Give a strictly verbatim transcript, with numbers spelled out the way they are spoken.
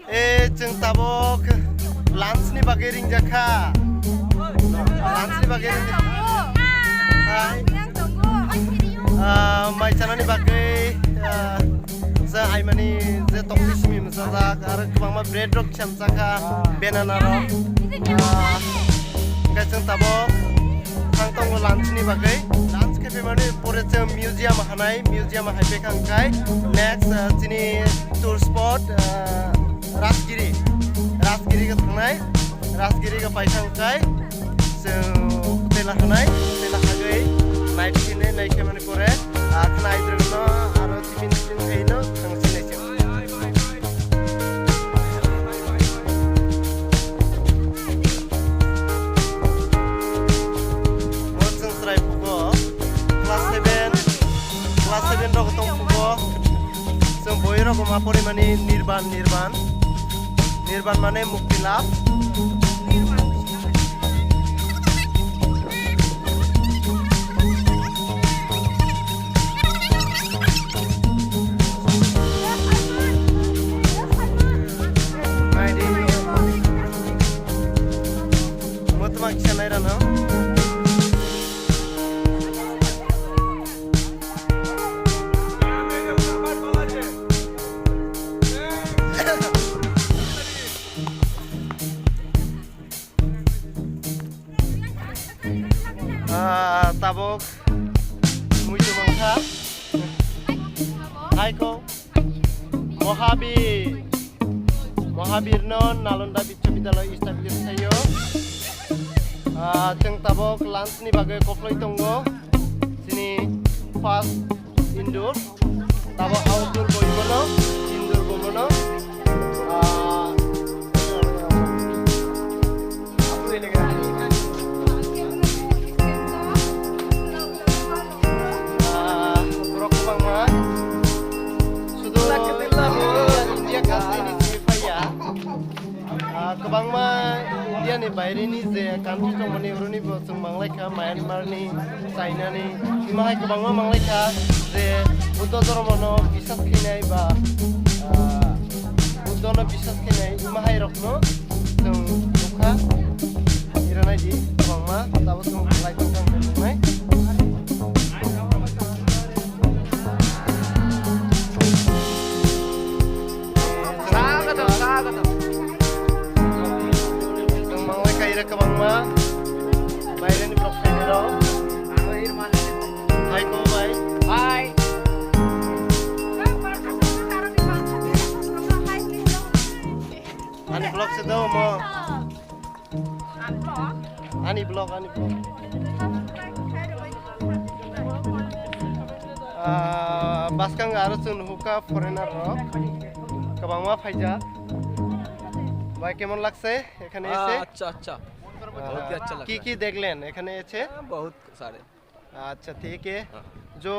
Eh, chwng tabuk lunch ni bagwi ringjak kha. Lunch ni bagwi ringjak kha. Hai. Ah, mai chanani bagwi, ah, je aimani je tokti simi mwchajak, aro kwbangma bread rok kisa mwchakha, banana rok. Ah, hwnkhe chwng tabuk thang tongo lunch ni bagwi. Lunch khe phaimani pore chwng museum hanai, museum hai pekha hwnkhe next, ah, chini tour spot, ah, Rajgiri. Rajgiri khe thangnai, Rajgiri khe paithang hwnkhe chwng tela hanai, tela hagwi night khe nai khe mani pore, ah, khna idrwkno aro tiffin tiffin khaino thangsinai chwng. Bo chwng chwrai phugo class seven, class seven rok tong phugo. Chwng boi rok ma porimani Nirban, Nirban. Nirban mane mukti labh. Motma kisa nairano. Ah, tabuk muitu mangkha. Hai ko Mohabir, Mohabir no Nalanda Bichyavidyalay establish khaio. Ah, chwng tabuk lunch ni bagwi koplai tongo. Chini first indoor, tabuk outdoor bo mano, indoor bo mano. Ah, ah, borok kwbangma. Sudu India country ni simi phaiya. Ah, kwbangma India ni baire ni je country tongmani, oroni bo chwng manglaikha, Myanmar ni, China ni, timo hai kwbangma manglaikha je Buddha dhormo no biswas khainai ba, ah, Buddha no biswas khainai, timo hai rok no chwng nukha. Ira nai di, kwbangma, tabuk chwng lai tong thang nai. Swagatam, swagatam. Chwng manglai kha ira kwbangma. Baireni borok phainai rok. Hai ko bai. Hai. Ani vlog se do mo. Ani vlog, ani vlog. Ah, bwskang aro chwng nuhukha foreigner rok kwbangma phaijak. Bhai, kemon lagse ekhane ese? Ah, acha, acha. Ah, bahut hi acha lagta hai. Ki ki dekhlen ekhane ese? Ah, bahut sare. Acha, thik hai. Ah. Jo